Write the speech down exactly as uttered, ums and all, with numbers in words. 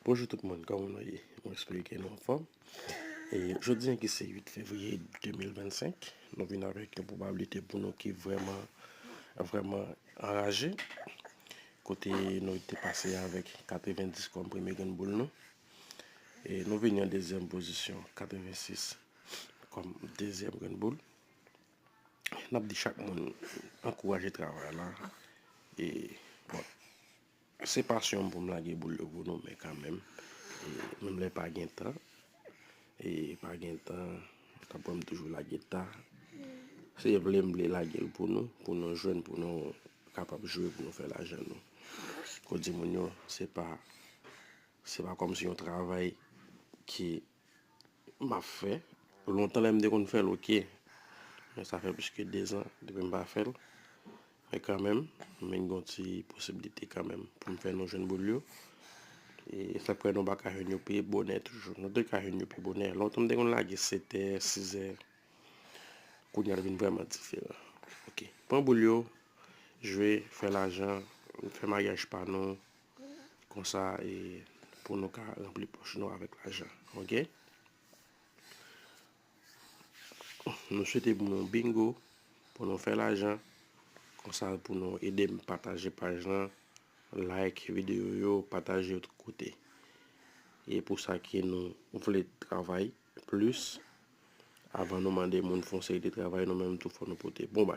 Bonjou tout moun, kòman nou ye? Mwen espere ke nou anfòm. E jodi a ki se uit fevriye de mil vennsenk, nou vin avèk yon pwobablite pou nou ki vrèman, vrèman anraje. Kote nou te pase avèk katrevenndis kòm premye grenn boul nou. E nou vini an dezyèm pozisyon, katrevensis kòm dezyèm grenn boul. N ap di chak moun ankouraje travay la. E, bon, se pasyon m pou m lage boul yo pou nou, men kanmenm, e, menm lè pa gen tan, e pa gen tan, t ap pran m toujou lage ta. Se vle m vle lage l pou nou, pou nou jwenn, pou nou kapab jwe, pou nou fè lajan nou. Kou di moun yo, se pa, se pa kòmsi yon travay ki m ap fè. Lontan lè m te konn fè l, oke. Men sa fè plis ke dezan depi m pa fè l. Men kanmenm, m vin gen yon ti posiblite kanmenm pou m fè nou jwenn boul yo. E sa k fè nou pa ka jwenn yo pi bonè toujou. Nou te ka jwenn yo pi bonè. Lontan m te konn lage setè, sizè. Kounye a l vin vrèman diferan. Oke. Pran boul yo, jwe, fè lajan, fè maryaj pa nou. Konsa, e, pou nou ka ranpli pòch nou avèk lajan. Oke? Nou swete pou nou bingo, pou nou fè lajan. Konsa pou nou ede m pataje paj lan, like videyo yo, pataje yo tout kote. E pou sa ke nou vle travay plis, avan nou mande moun fè yon seri de travay, nou menm tou fò nou pote bon bagay.